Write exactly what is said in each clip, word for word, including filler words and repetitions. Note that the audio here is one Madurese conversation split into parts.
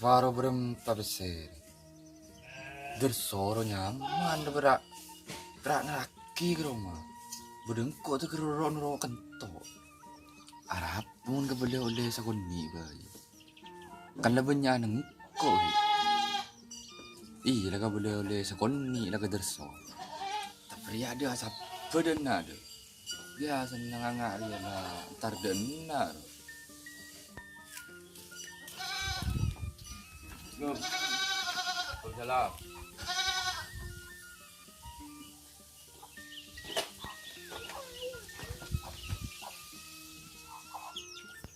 Faro bârâmpa pèssè. Dârsoro nyaman, bârâ', bârâ' ngaraghi ka roma. Bâdâ engko' tè ghâroro noro' kento. Arapa mon kabâlâ ollè sakonè' bhâi. Kan la bânnya'an engko', ghi. Iyâ, la kabâlâ ollè sakonè' la ka Dârso. Tapè rèya dâ' asabâ dâ' enna' dâ'. Biyasana nga' rèya la entar dâ' enna', ro. Assalamualaikum. Waalaikumsalam.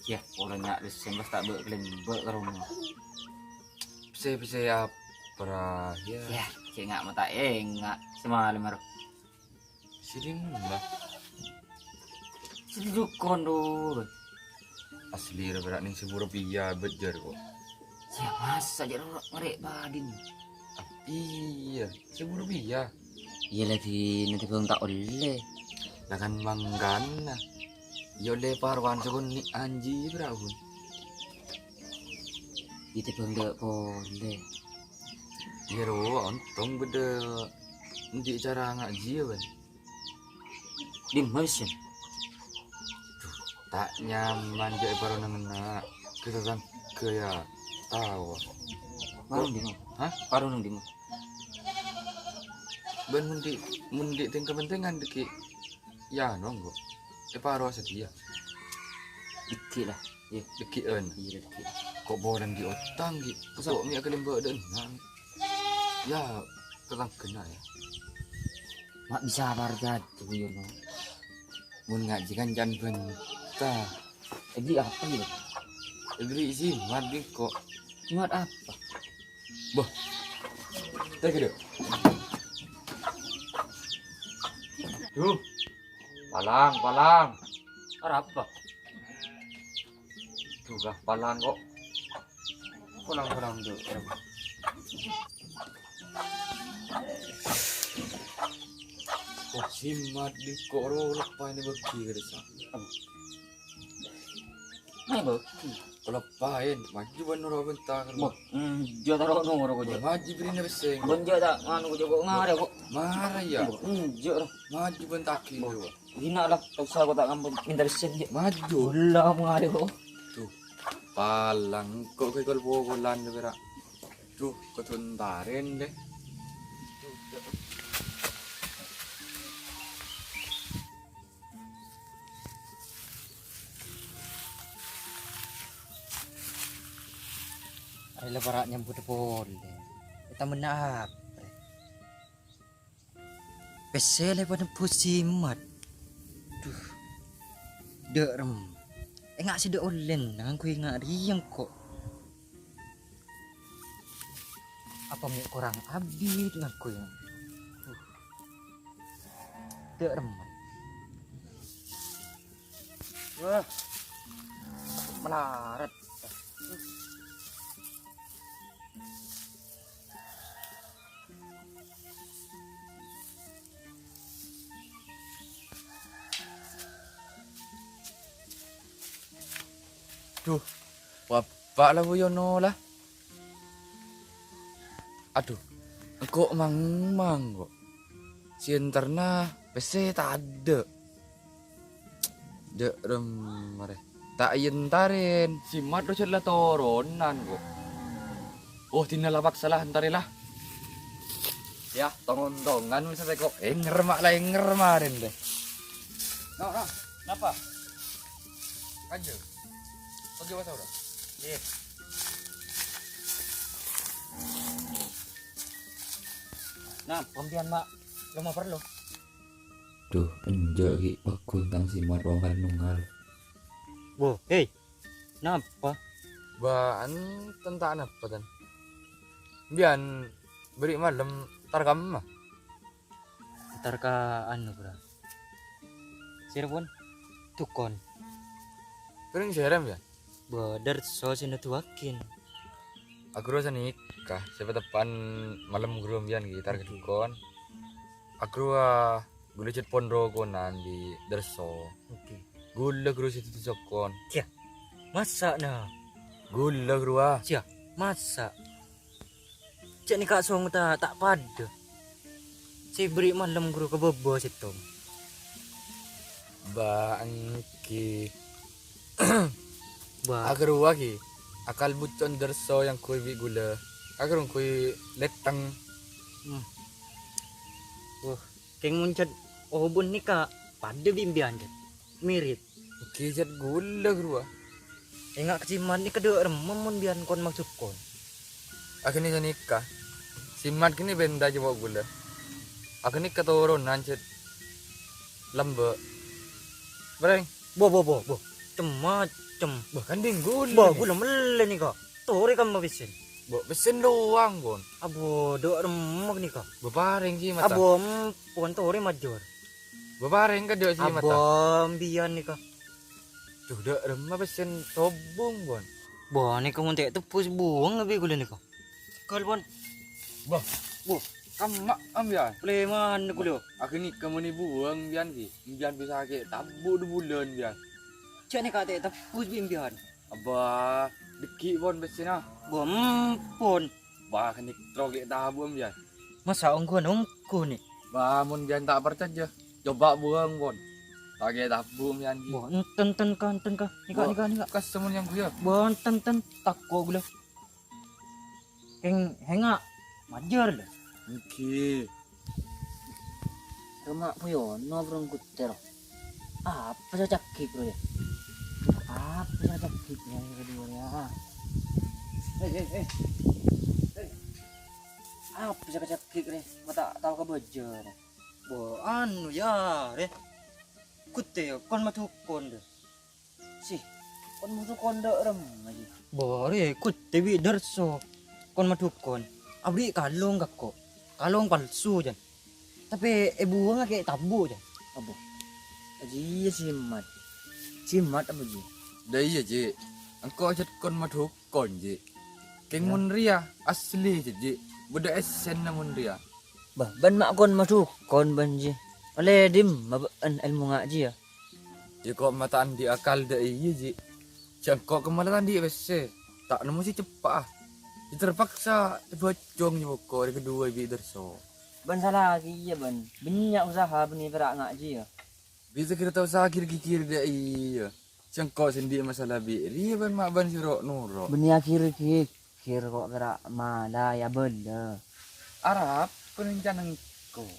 Yâ, orèng nga' lèssèng pas ta' bâ' kalèmbâ' ka roma. Pèssè-pèssè apa, ra? Yâ. Yâ, cè' nga' mata enga' samalem, ro. Sè dimma? Sè di dukon, ro. Asli, ra, bârâ' nèng sèbu rupiah bâjâr, ko'. Yâ, masa jâ' ro ngarè' padin? Ah, iyâ, sèbu rupiah. Iyâ, la dinna tèbâng ta' ollè. La kan mangkana. Iyâ ollè parowan sakonè' anji, bârâ', bun. Iyâ tèbâng dâ' polè. Iyâ, ro, ontong bâdâ endi' cara ngajiyâ, bân. Dimma, Sen? Duh, ta' nyaman jâ' èparo neng-enneng. Ka tatangghâ, yâ. Tao. Paro neng dimma? Hah? Paro neng dimma? Bân mon dhi', mon dhi' tèng-kapèntèngan dhâggi', yâ, nonggo. Èparo sadhiyâ. Dhâggi' la. Iyâ. Dhâggi'ân. Iyâ, dhâggi'. Ko' polana dhi' otang, ghi. Masa? Ko' mè' kalèmbâ' dâ' enna'. Yâ, tatangghâna, yâ. Ma' bisa parcajâ, Yono. Mon ngajhi kancana bânta. Èberri' apa, yâ? Èberri' jimat bi' engko'. Jimat apa? Boh. Tèghâ, Dek. Duh. Palang, palang. Arapa? Duh, palang kok. Palang, palang, Dek. Wah, jimat bi' engko' ro leppaèn bâgi ka dissa'. Apa? Ayo, bâgi. Leppaèn, maju bân noro' bânta. Boh, enjâ' ta' ro noro' ko', jâ'. Maju bârina pèssè. Bân jâ' ta' nganu ko', jâ', ko' ngarè ko'. Mara, yâ. Boh, enjâ' ro. Maju bân ta' ghi'. Boh. Ina lah, ta' usa ko' ta' ngampun minta pèssè, jâ'. Maju. Ollè, ngarè ko'. Duh, palang ko' kol-pokolan, pèra'. Duh, kodhu entarèn, deh. Arè la para' nyambut polè. È tamenna apa? Pèssè la padâ bus jimat. Duh. Dâ' rem. Enga' sè dâ' ollèna ngangghuy nga' rèya engko'. Apa mè' korang abit ngangghuy? Duh. Dâ' remma. Wah. Malarat. Duh, wabâ' la Bu Yono la. Adhu, engko' mang-mang ko'. Sè èntarna pèssè tadâ'. Dâ' remma rè. Ta' èntarèn. Jimat rojhât la toronan ko'. Oh, dinna la paksa la, èntarè la. Yâ, tong-ontongan mè' satèko. Ènger ma' la ènger marèn, deh. No, no. Napa? Kanjeng. Oke, Mas Aura. Iyâ. Nah, pambiyan, Mak. Lo ma' parlo? Duh, enjâ' ghi' paggun tang jimat wong kan nungal. Wo, hei. Napa? Bâ'ân tentang napa, Tan? Biyan bâri' malem entar ka emma? Entar ka anu, Bro. Sèra pon? Dukon. Pèrèng sèra, biyan? Bâdâr so sè nèduwâghin. Aghuru sanèka, sè pateppa'an malem ghuru biyan ghi' entar ka dukon. Aghuru, ah, ghulâ cè' pon rokonan bi' Dârso. Oke. Ghulâ ghuru sè dudu sokon. Siya. Masa' na? Ghulâ ghuru, ah. Siya. Masa'? Ca'na ka' song ta', ta' padâ. Sè bâri' malem ghuru ka bâbâ sèttong. Bâ, èngghi. Bâ. Aghâruwa ghi, akalbu Condarso yang ghuy bi' ghulâ. Aghâruwa ghuy lèttèng. Hmm. Wah, kèng mon ca'na obun nèka padâ bi' embiyân, ca'na. Mirip. Èngghi ca'na ghulâ, ghâruwa. Enga' ka Simat nèka dâ' remma mon biyân kon maksud kon. Aghâni sanèka. Simat ghâni bhenta jhâ' ghulâ. Aghâni katoronan ca'na lambâ'. Bâreng. Bo, bo, bo, bo. Cem-macem. Bâ, kan dhing ghulâ. Bâ, ghulâ mellè nèka. Torè kamma pèssèna. Bâ, pèssèna lowang, Bon. Abo, dâ' remma nèka. Bâ, parèng ghi mata. Abo, ampon torè majâr. Bâ, parèng ka dâ' si mata. Abo, embiyân nèka. Duh, dâ' remma pèssèna sobung, Bon. Bâ, nèka mon ta' tebbhus buwâng bi' ghulâ nèka. Gal, Bon. Bâ. Bâ. Kamma, embiyân. Lèman ghulâ. Aghâni kamma nè buwâng, embiyân ghi. Embiyân bisa sakè' tabu' dhu bulân, embiyân. Ca'na ka' ta' tebbhus bi' embiyân. Abâ, dhâggi' pon pèssèna. Bâ, ampon. Bâ, kènè' trok lè' tabu', embiyân. Masa' ongghuwân ongghu, nè? Bâ, mon embiyân ta' parcajâ, coba buwâng, pon. Sakè' tabu', embiyân, ghi. Bâ, enten, enten, ka, enten, ka. Nèka, bâ, nèka, nèka. Kas mon yang ghuya. Bâ, enten, enten. Tako' ghulâ. Kèng hènga' majâr, lho. Èngghi. Roma poyono, Bro, nggutter. Apa sè cagik, Bro, ya? Apa sè cagik, ya, yang kedua, ya? Hei, hei, hei. Hei. Apa sè cagik, Re? Ma' ta' tao kabâjâ, Re. Bo, anu, ya, Re. Gutte, ya, kon madhukon, Re. Sih, kon madhukon dâ' remma, Ji? Bâ, Re, gutte bi' Darso. Kon madhukon. Abri' kalong ka engko'. Kalong palsu, jân. Tapè èbuwângnga kè' tabu', jân. Abo. Ajiya Simat. Simat apa, Ji? Dâ' iyâ, Ji. Engko' jhât kon madhukon, Ji. Kèng, ya, mon rèya asli, Ji. Bâdâ èssèna mon rèya. Bâ, bân ma' kon madhukon, bân, Ji. Ollè dimma bâ'na èlmo ngajhi, ya? Yâ, ko' ma' ta' andi' akal dâ' iyâ, Ji. Jhâ' engko' kemmala ta' andi' pèssè. Ta' nemmo sè ceppa'a. Yâ, terpaksa èbhâjâng, yâ, bhuko, arè kadhuwâ bi' Darso. Bân sala kèya, bân. Bânnya' usaha bânnè pèra' ngajhi, yâ. Bisa kèra tao sakèr-kèkèr dâ' iyâ. Jhâ' engko' sè andi' masalah bi' rèya bân ma' bân sè ro'-noro'. Bânnè akhir-akhir ko' pèra' mala yâ bâlâ. Arapa rencana engko'?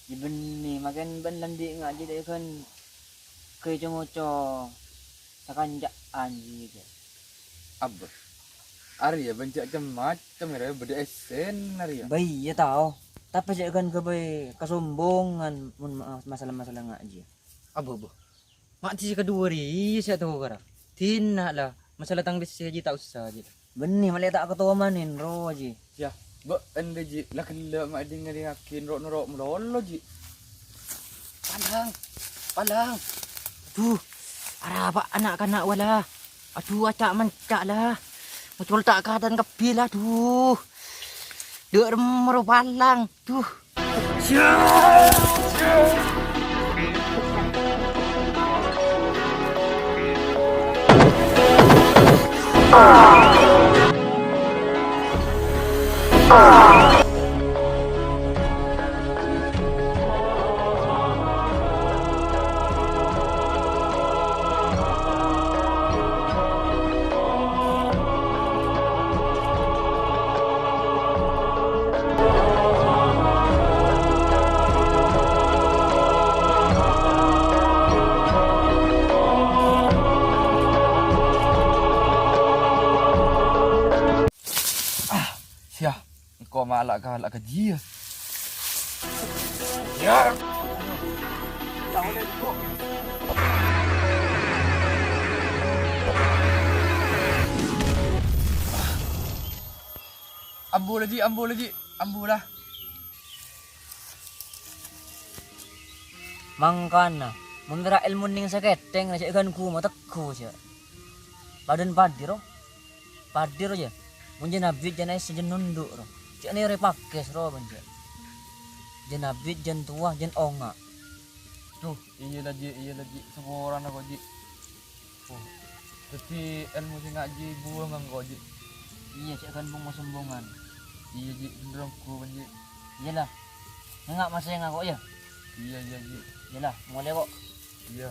Yâ bânnè, makèn bân la andi' ngajhi dâ' ghân kè co-ngoco sakanca'an jiyâ. Abbâ. Arèya bân jhâ' cem-macem, rèya bâdâ èssèna rèya. Bâ iyâ tao. Tapè jhâ' ghân ghâbây kasombongan mon ma-, masalah-masalah ngajhi. Abbâ, abbâ. Ma' jiyâ kadhuwâ rèya sè atokara. Dinna' la, masalah tang pèssè jiyâ ta' osa jiyâ. Bânnè, malè ta' katowa manèn ro jiyâ. Yâ, bâ'na rèya jiyâ la ghellâ' ma' èdhingngaghi noro'-noro' malolo jiyâ. Palang, palang. Adhu, arapa na'-kana' wala. Adhu, aca'-manca' la. Mocol ta' katan kabbhi la, adhu. Dâ' remma ro palang, adhu. Ah, sia. Engko' ma' la kala ka jiyâ. Yâ. Ambu la, Ji, ambu la, Ji, ambu la. Mangkana, mon pèra' èlmo nèng sakèthèng, jhâ' ghân ghumâ teggu, jhâ'. Padâna padi, ro? Padi, ro, jhâ'? Mon jhân abit, jhân èssè, jhân nondhu', ro? Jhâ' nèrè pakès, ro, bân, jhâ'? Jhân abit, jhân towa, jhân onga'. Duh, iyâ la, Ji, iyâ la, Ji. Saporana ko', Ji. Oh, dhâddhi èlmo sè ngajhi buwâng engko', Ji. Iyâ, cè' ghân bhung-sombhungan. Iyâ, Ji', bhendher ongghu, bân, Ji'. Iyâ la. Enga' masè ngako, yâ? Iyâ, iyâ, Ji'. Iyâ la, molè, ko'. Iyâ.